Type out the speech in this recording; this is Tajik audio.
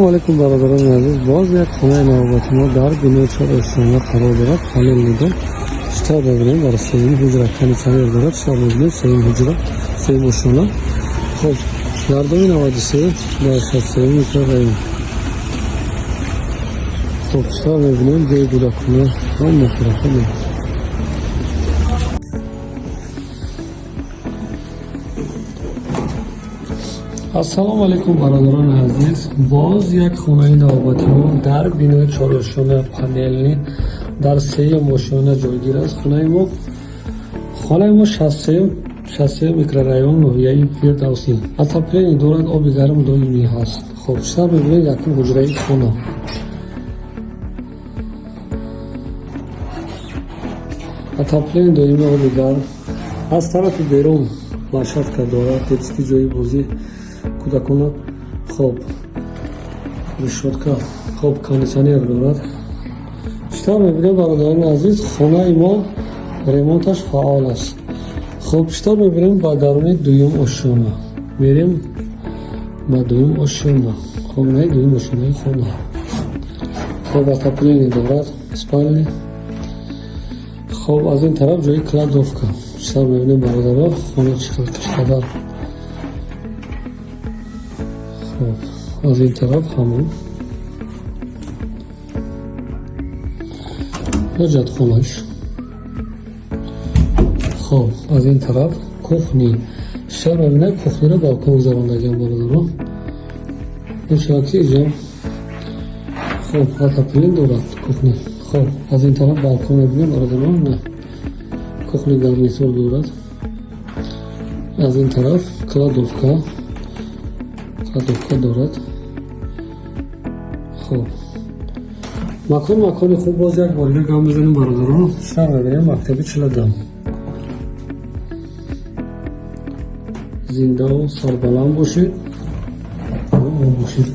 Алейкум, бародарони азиз. Боз як хонаи навбати мо дар бинои чор ошёна қарор дорад, панельный дом. Чӣ тавр мебинем, дар сеюм ҳуҷра кондитсионер дорад. Чӣ тавр мебинем, сеюм ҳуҷра, сеюм ошёна. Хоб, дар доми 93, дар 63-юм микрорайон. Хоб, чӣ тавр мебинем, ҷои кӯдакона ҳама тарафа дорад. Ассалому алайкум, бародарони азиз. Боз як хонаи навбати мо дар бинои чорошёна панельный, дар сеюм ошёна ҷойгир аст хонаи мо. Хонаи мо 63-юм микрорайон, ноҳияи Фирдавсӣ. Отопление дорад, оби гарм доимӣ ҳаст. Хоб, чӣ тавр мебинед, якум ҳуҷраи хона. Отопление доимӣ, оби гарм. Аз тарафи берун площадка дорад, детский, ҷои бозӣ кӯдакона. Хоб, решётка, хоб, кондитсионер дорад. Чӣ тавр мебинем, бародарони азиз, хонаи мо ремонташ фаъол аст. Хоб, чӣ тавр мебинем, ба даруни дуюм ошёна мерем, ба дуюм ошёна. Хоб, наи дуюм ошёнаи хона. Хоб, отопление дорад, спальни. Хоб, аз ин тараф ҷои кладовка. Чӣ тавр мебинем, бародарон, хона чӣ қадар. Хоб, аз ин тараф ҳамон ҳоҷатхонаш. Хоб, аз ин тараф кухни. Чӣ мебинед, кухниро балкон гузарондагиам, бародарон. Мешавад, ки иҷо, хоб, отопление дорад кухни. Хоб, аз ин тараф балкон мебинем, бародарон. На, кухни гарнитур дорад. Аз ин тараф кладовка, кладовка дорад. Хоб, макон макони хуб. Боз як бор дига гам мезанем, бародарон. Чӣ мебинем, мактаби чиладам. Зиндаву сарбаланд бошед, бошед.